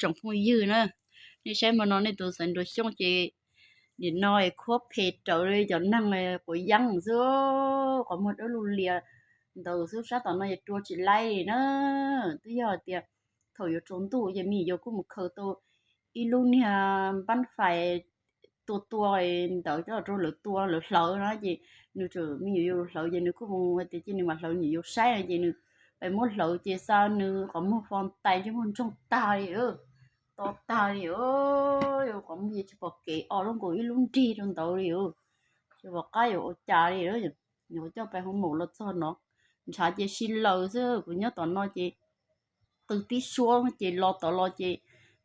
tsoom phooj ywg na. Nej saib hmo no nej tus xaiv nruas xyoob ces nim no es khuab phem raws li cov neeg quav yeeb xwb, qhov muag dawb lug lias ntawd xwb, sab tom no ces rua tsis laib li na. Twb yog hais tias thaum yuav tsaus ntuj ces me nyuam yaus kuj mus khaws tau ib lub niag npab fais tua tua ntawd coj rau lawv tua lawv hlawv no ces nws tseem me nyuam yaus hlawv ces nws kuj mus hais tias cia nws mam hlawv me nyuam yaus saib no ces nws pais muab hlawv ces xa nws qhov muag fo ntais ntsej muag ntsoog tag li, to tag li, qhov muag ces tsis pom kev, o lub nkaus ib lub nrig rau ntawd li, tsis pom qab yuav ua cas li. Nyuam coj pais hoo maum los txog no, ntshav ces si laws xwb. Kuv nyob tom no ces qw tib suab ces los tom los ces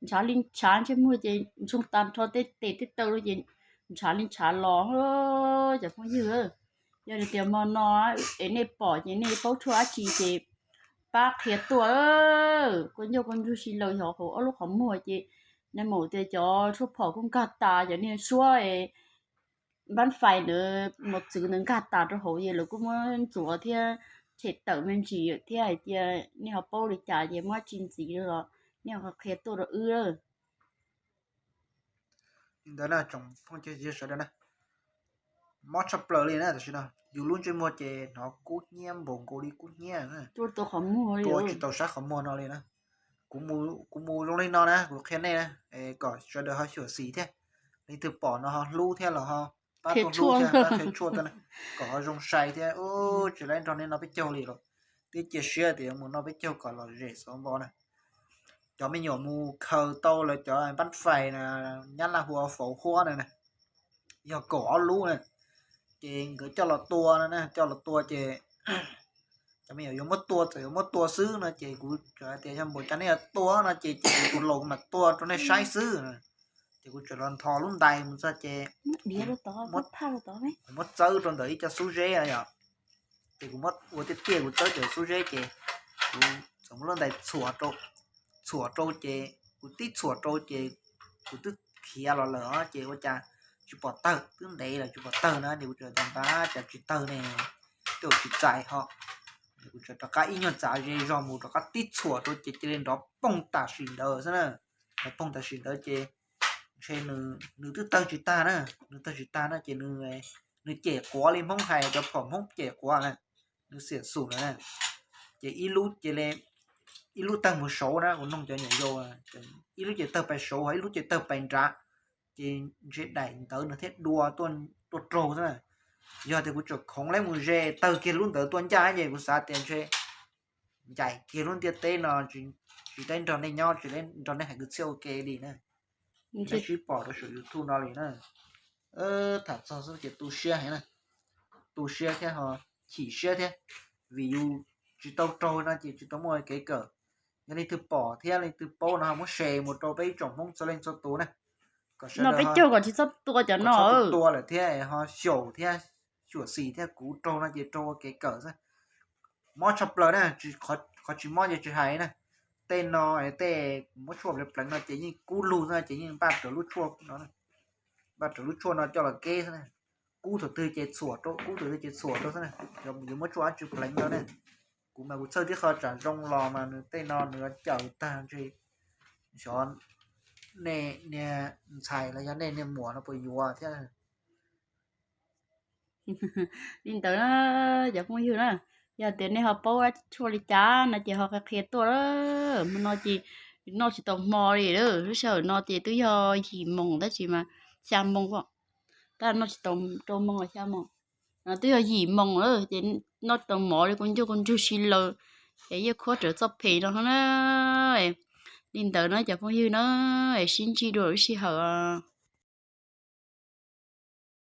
ntshav li ntshav, ntsej muag ces ntsoog tag nrho, tej tes tej taw los ces ntshav li ntshav los. Cov phooj ywg, yog tias hmo no es nej pom ces nej paub tshuaj dab tsi ces pab qhia tuaj. Kua ncauj kua ntsug si laws xyov hauv ob lub qhov muag ces nais maum tias cov tshuaj phom kuj nkag tas, cov niag suab npab fais ntawd mos txwv ntawd nkag tas rau hauv ces lawv kuj muab ntxuav thiab tshem tawm me ntsis thiab hais tias nej ho paub li cas ces muab tsis ntxiv los nej ho qhia tuaj rau wb. Li ntawd na tsoom phooj ywg sawv daws na, mob tshaj plaws li na. Tam sim no yus lub ntsej muag ces hnov kub hnyiab npaum nkaus li kub hnyiab, rua tsis tau sab qhov muag no li na. Kuv mus zoo li no na, kuv qhia nej kom sawv daws ho xyuam xim thiab. Leej twg pom no ho hlub thiab los ho pab tuaj hlub thiab pab qhia tshuaj tuaj na, kom ho zoo sai thiab. Tsis laib nrog nej noj peb caug li los, twb cia siab tias mus noj peb caug kom lom zem xov npo na. Cov me nyuam mus khaws tau lawv cov npab fais na, nyab laj hu ua faus huab na, yog kaum ob lub na, ces nkawd coj los tua no na, coj los tua ces cov me nyuam yuav muab tua, txawm yuav muab tua xwb no ces kuv hais tias yog npaum cas nej yuav tua no ces cia kuv tus laus mam tua rau nej saib xwb. Ces kuv txawm los ntho lub ntais mus txog ces kuv muab txawb rau ntawm ib co xub zeb yom. Ces kuv muab ua tiaj tiaj kuv txawb cov xub zeb ces kuv txawm muab lub ntais txhuam rau ces kuv tib txhuam rau ces kuv twb khiav los lawm os ces ua cas tsis pom tawg, twb ntev lawm tsis pom tawg na ces kuv txawm tias npab cas tsis tawg ne, tej zaum tsis txais ho. Kuv txawm rov qab ib nyuag txav ze zog mus rov qab tib txhuam rau ces cia li nrov poog tam sim ntawd xwb na. Nrov poog tam sim ntawd ces ntshe nws twb tawg tsis tag na, nws tawg tsis tag na ces nws cem quav li Hmoob hais cov phom Hmoob cem quav na, nws xiam xum lawm na. Ces ib lub ces ib lub tawg mus saud na, kuv noog cov nyuam yaus, ib lub ces tawg pais saud ho ib lub ces tawg pais nrad. Ces ntshe daim ntawd nws thiaj dua tuaj raug xwb na. Yog tias kuv tseem khoov lawv mus ze tawg kiag lub ntawd tuaj ncaj ces kuv xav tias ntshe ncaim kiag lub ntiaj teb no, tsis teb nrog nej nyob, tsis teb nrog nej hais kwv txhiaj ua ke li na. Nej sib pom rau saum YouTube no li na. Tham txog xwb ces tu siab heev na, tu siab thiab ho chim siab thiab, vim yus tsis tau raug no ces tsis tau muaj kev kawm. Yog leej twg pom thiab leej twg paub no ho muab share mus rau peb ib tsoom Hmoob txhua leej txhua tus na, kom sawv daws peb caug kom tsis txhob tua cov no, txhob tua lawm thiab ho xyaum thiab xyuam xim thiab. Kuv raug no ces raug ua kev kawm xwb. Mob tshaj plaws na, qhov tsis mob ces tsis hais na. Tej no tej muab tshuaj pleev pleev no ces yeej kub lug xwb ces yeej npaj raws lub tshuaj no, npaj raws lub tshuaj no coj los keb xwb na. Kub thaum twg ces txhuam rau, kub thaum twg ces txhuam rau xwb na, yuav muab tshuaj dab tsi pleev no ne. Kuv mas kuv txhawj tib qho tsam zoo los mas nws tej no nws yuav cawm tag ntshe xyov nej niag ntxhais los yog nej niag muam no puas yuav thiab. Li ntawd na, cov phooj ywg na, yog tias nej ho paub tshuaj li cas no ces ho qhia qhia tuaj. Hmo no ces noj tsis tau hmo li, lub sij hawm no ces twb yog yim moos tab sis mas xya moos, tab noj tsis tau rau moos los xya moos, twb yog yim moos lawm ces noj tsis tau mov li, kua ncauj kua ntsug si laws, es yeej khuab rawv txoj phem no na. Li ntawd na cov phooj ywg na, sib ntsib dua lub sij hawm.